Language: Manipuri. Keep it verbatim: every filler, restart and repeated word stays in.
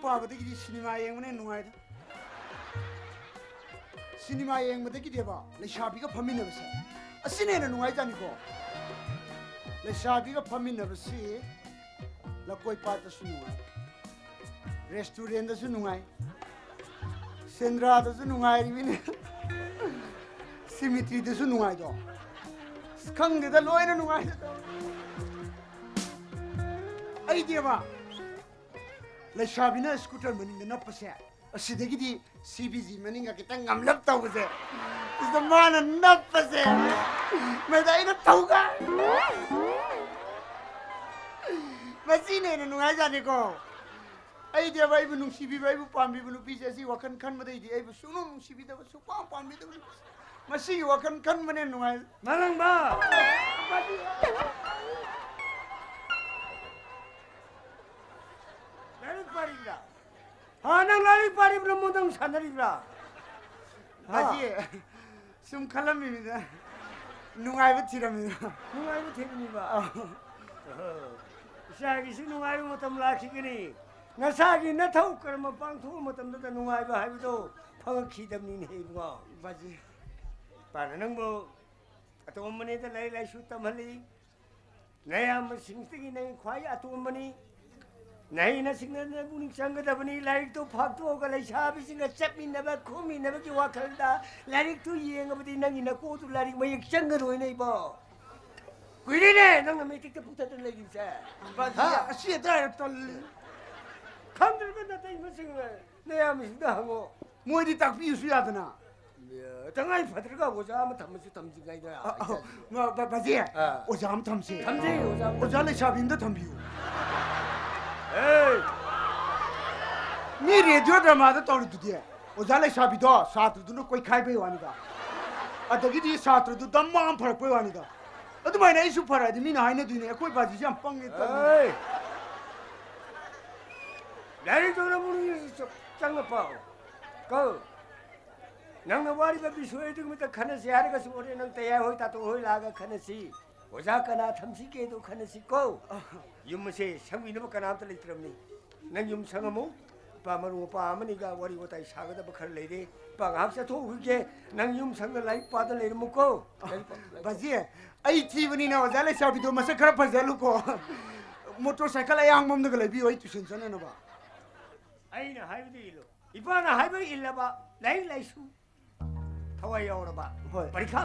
ꯄꯥꯕꯗꯒꯤꯗꯤ ꯁꯤꯅꯦꯃꯥ ꯌꯦꯡꯕꯅ ꯍꯦꯟꯅ ꯅꯨꯡꯉꯥꯏꯗ꯫ ꯁꯤꯅꯦꯃꯥ ꯌꯦꯡꯕꯗꯒꯤꯗꯤꯕ ꯂꯩꯁꯥꯕꯤꯒ ꯐꯝꯃꯤꯟꯅꯕꯁꯦ, ꯑꯁꯤꯅ ꯍꯦꯟꯅ ꯅꯨꯡꯉꯥꯏꯖꯥꯅꯤꯀꯣ꯫ ꯂꯩꯁꯥꯕꯤꯒ ꯐꯝꯃꯤꯟꯅꯕꯁꯤ ꯂꯀꯣꯏ ꯄꯥꯠꯇꯁꯨ ꯅꯨꯡꯉꯥꯏ, ꯔꯦꯁꯇꯨꯔꯦꯟꯗꯁꯨ ꯅꯨꯡꯉꯥꯏ, ꯁꯦꯟꯗ꯭ꯔꯥꯗꯁꯨ ꯅꯨꯡꯉꯥꯏꯔꯤꯃꯤꯅꯦ, ꯁꯤꯃꯤꯇ꯭ꯔꯤꯗꯁꯨ ꯅꯨꯡꯉꯥꯏꯗꯣ꯫ ꯑꯁ, ꯈꯪꯗꯦꯗ, ꯂꯣꯏꯅ ꯅꯨꯡꯉꯥꯏꯗ ꯇꯧꯔꯤ꯫ ꯑꯩꯗꯤꯕ ꯂꯩꯁꯥꯕꯤꯅ ꯁ꯭ꯀꯨꯇꯔ ꯃꯅꯤꯡꯗ ꯅꯞꯄꯁꯦ, ꯑꯁꯤꯗꯒꯤꯗꯤ ꯁꯤ ꯕꯤ ꯖꯤ ꯃꯅꯤꯡꯒ ꯈꯤꯇꯪ ꯉꯝꯂꯞ ꯇꯧꯕꯁꯦ, ꯁꯤꯗ ꯃꯥꯅ ꯅꯞꯄꯁꯦ, ꯃꯗ ꯑꯩꯅ ꯊꯧꯒꯥꯏ꯫ ꯃꯁꯤꯅ ꯍꯦꯟꯅ ꯅꯨꯡꯉꯥꯏꯖꯥꯠꯅꯤꯀꯣ꯫ ꯑꯩꯗꯤꯕ ꯑꯩꯕꯨ ꯅꯨꯡꯁꯤꯕꯤꯕ, ꯑꯩꯕꯨ ꯄꯥꯝꯕꯤꯕ ꯅꯨꯄꯤꯁꯦ ꯑꯁꯤ ꯋꯥꯈꯜ ꯈꯟꯕꯗꯩꯗꯤ ꯑꯩꯕꯨ ꯁꯨꯡꯅꯨꯡ ꯅꯨꯡꯁꯤꯕꯤꯗꯕ, ꯁꯨꯡꯄꯥꯝ ꯄꯥꯝꯕꯤꯗꯕ ꯅꯨꯄꯤꯁꯦ꯫ ꯃꯁꯤꯒꯤ ꯋꯥꯈꯜ ꯈꯟꯕꯅ ꯍꯦꯟꯅ ꯅꯨꯡꯉꯥꯏ꯫ ꯃꯥꯂꯪꯕ! ꯂꯥꯏꯔꯤꯛ ꯄꯥꯔꯤꯕ꯭ꯔꯥ? ꯍꯥ, ꯅꯪ ꯂꯥꯏꯔꯤꯛ ꯄꯥꯔꯤꯕ꯭ꯔꯥ, ꯃꯣꯟꯗꯪ ꯁꯥꯟꯅꯔꯤꯕ꯭ꯔꯥ? ꯍꯥ? ꯃꯁꯤ ꯁꯨꯝ ꯈꯜꯂꯝꯃꯤꯅꯤꯗ꯫ ꯅꯨꯡꯉꯥꯏꯕ ꯊꯤꯔꯝꯃꯤꯕ꯫ ꯅꯨꯡꯉꯥꯏꯕ ꯊꯤꯕꯅꯤꯕ꯫ ꯑꯧ꯫ ꯑꯍꯣ꯫ ꯏꯆꯥꯒꯤꯁꯨ ꯅꯨꯡꯉꯥꯏꯕ ꯃꯇꯝ ꯂꯥꯛꯈꯤꯒꯅꯤ꯫ ꯅꯁꯥꯒꯤ ꯅꯊꯧ ꯀꯔꯃ ꯄꯥꯡꯊꯣꯛꯄ ꯃꯇꯝꯗꯨꯗ ꯅꯨꯡꯉꯥꯏꯕ ꯍꯥꯏꯕꯗꯣ ꯐꯪꯉꯛꯈꯤꯗꯕꯅꯤꯅꯦ ꯏꯕꯨꯡꯉꯣ꯫ ꯕꯥꯖꯤ꯫ ꯏꯄꯥꯅ ꯅꯪꯕꯨ ꯑꯇꯣꯝꯕꯅꯦꯗ ꯂꯥꯏꯔꯤꯛ ꯂꯥꯏꯁꯨ ꯇꯝꯍꯜꯂꯤ꯫ ꯅꯌꯥꯝꯕꯁꯤꯡꯁꯤꯗꯒꯤ ꯅꯪ ꯈ꯭ꯋꯥꯏ ꯑꯇꯣꯝꯕꯅꯤ꯫ ꯅꯍꯩꯅ ꯁꯤꯡꯅꯅ ꯄꯨꯛꯅꯤꯡ ꯆꯪꯒꯗꯕꯅꯤ꯫ ꯂꯥꯏꯔꯤꯛꯇꯨ ꯐꯥꯛꯇꯣꯛꯑꯒ ꯂꯩꯁꯥꯕꯤꯁꯤꯡꯒ ꯆꯠꯃꯤꯟꯅꯕ ꯈꯣꯠꯃꯤꯟꯅꯕꯒꯤ ꯋꯥꯈꯜꯗ ꯂꯥꯏꯔꯤꯛꯇꯨ ꯌꯦꯡꯉꯕꯗꯤ ꯅꯪꯒꯤ ꯅꯀꯣꯛꯇꯨ ꯂꯥꯏꯔꯤꯛ ꯃꯌꯦꯛ ꯆꯪꯒꯗꯣꯏꯅꯦ ꯏꯕꯣ꯫ ꯀꯨꯏꯔꯦꯅꯦ ꯅꯪꯅ ꯃꯦꯇ꯭ꯔꯤꯛꯇ ꯄꯨꯛꯊꯠꯇꯅ ꯂꯩꯔꯤꯕꯁꯦ꯫ ꯕꯥꯖꯤ, ꯍꯥ? ꯑꯁꯤ ꯍꯦꯛꯇ ꯍꯥꯏꯔ ꯇꯜꯂꯤ꯫ ꯈꯪꯗ꯭ꯔꯒ ꯅꯇꯩꯃꯁꯤꯡ ꯅꯌꯥꯝꯕꯁꯤꯡꯗ ꯍꯪꯉꯣ꯫ ꯃꯣꯏꯗꯤ ꯇꯥꯛꯄꯤꯌꯨꯁꯨ ꯌꯥꯗꯅ꯫ ꯇꯉꯥꯏ ꯐꯗ꯭ꯔꯒ ꯑꯣꯖꯥ ꯑꯃ ꯊꯝꯃꯁꯨ ꯊꯝꯗ꯭ꯔꯤꯉꯩꯗ ꯑ, ꯑ, ꯍꯥꯏꯖꯔꯤ꯫ ꯃ-, ꯕ-, ꯕꯥꯖꯤ, ꯑꯥ꯫ ꯑꯣꯖꯥ ꯑꯃ ꯊꯝꯁꯦ꯫ ꯊꯝꯁꯦ, ꯑꯣꯖꯥ ꯑꯃ ꯑꯣꯖꯥ ꯊꯝꯁꯦ꯫ ꯂꯩꯁꯥꯕꯤ ꯑꯃꯗ ꯊꯝꯕꯤꯌꯨ꯫ ꯑꯦ! ꯃꯤ ꯔꯦꯗꯤꯑꯣ ꯗ꯭ꯔꯃꯥꯗ ꯇꯧꯔꯤꯗꯨꯗꯤ꯫ ꯑꯣꯖꯥ ꯂꯩꯁꯥꯕꯤꯗꯣ ꯁꯥꯇ꯭ꯔꯗꯨꯅ ꯀꯣꯏꯈꯥꯏꯕꯩ ꯋꯥꯅꯤꯗ꯫ ꯑꯗꯒꯤꯗꯤ ꯁꯥꯇ꯭ꯔꯗꯨ ꯗꯝ ꯃꯥ ꯑꯃ ꯐꯔꯛꯄꯩ ꯋꯥꯅꯤꯗ꯫ ꯑꯗꯨꯃꯥꯏꯅ ꯑꯩꯁꯨ ꯐꯔꯛꯑꯗꯤ ꯃꯤꯅ ꯍꯥꯏꯅꯗꯣꯏꯅꯦ, "ꯑꯩꯈꯣꯏ ꯕꯥꯖꯤꯁꯦ ꯌꯥꯝ ꯄꯪꯉꯦ, ꯇꯜꯂꯦ"꯫ ꯑꯦ! ꯂꯥꯏꯔꯤꯛꯇꯣ ꯅꯪꯕꯨ ꯆꯪꯉ ꯄꯥꯎ꯫ ꯀꯣ? ꯅꯪꯅ ꯋꯥꯔꯤꯕ ꯕꯤꯁꯣꯏ ꯑꯗꯨꯒꯤꯗꯃꯛꯇ ꯈꯟꯅꯁꯤ ꯍꯥꯏꯔꯒꯁꯨ ꯍꯣꯔꯦꯟ ꯅꯪ ꯇꯌꯥꯏ ꯍꯣꯏ, ꯇꯥꯇꯣ ꯍꯣꯏ ꯂꯥꯛꯑꯒ ꯈꯟꯅꯁꯤ꯫ ꯑꯣꯖꯥ ꯀꯅꯥ ꯊꯝꯁꯤꯒꯦꯗꯣ ꯈꯟꯅꯁꯤꯀꯣ꯫ ꯌꯨꯝ ꯑꯁꯦ ꯁꯪꯕꯤꯅꯕ ꯀꯅꯥꯝꯇ ꯂꯩꯇ꯭ꯔꯕꯅꯤ꯫ ꯅꯪ ꯌꯨꯝ ꯁꯪꯉꯝꯃꯨ꯫ ꯏꯄꯥ ꯃꯔꯨꯞ ꯃꯄꯥꯡ ꯑꯃꯅꯤꯒ ꯋꯥꯔꯤ ꯋꯥꯇꯥꯏ ꯁꯥꯒꯗꯕ ꯈꯔ ꯂꯩꯔꯦ꯫ ꯏꯄꯥ ꯉꯥꯏꯍꯥꯛ ꯆꯠꯊꯣꯛꯎꯈꯤꯒꯦ꯫ ꯅꯪ ꯌꯨꯝ ꯁꯪꯅ ꯂꯥꯏꯔꯤꯛ ꯄꯥꯗ ꯂꯩꯔꯝꯃꯨꯀꯣ꯫ ꯂꯥꯏꯔꯤꯛ ꯄꯥ-, ꯂꯥꯏꯔꯤꯛ ꯄꯥ-, ꯕꯥꯖꯤ, ꯑꯩ ꯊꯤꯕꯅꯤꯅ ꯑꯣꯖꯥ ꯂꯩꯁꯥꯕꯤꯗꯣ ꯃꯁꯛ ꯈꯔ ꯐꯖꯍꯜꯂꯨꯀꯣ꯫ ꯃꯣꯇꯣꯔ ꯁꯥꯏꯀꯜ ꯑꯌꯥꯡꯕ ꯑꯃꯗꯒ ꯂꯩꯕꯤꯌꯣ ꯑꯩ ꯇꯨꯏꯁꯟ ꯆꯠꯅꯅꯕ꯫ ꯑꯩꯅ ꯍꯥꯏꯕꯗꯤ ꯏꯜꯂꯨ꯫ ꯏꯄꯥꯅ ꯍꯥꯏꯕ ꯏꯜꯂꯕ, ꯂꯥꯏꯔꯤꯛ ꯂꯥꯏꯁꯨ ꯊꯋꯥꯏ ꯌꯥꯎꯔꯕ, ꯍꯣꯏ꯫ ꯄꯔꯤꯈꯥ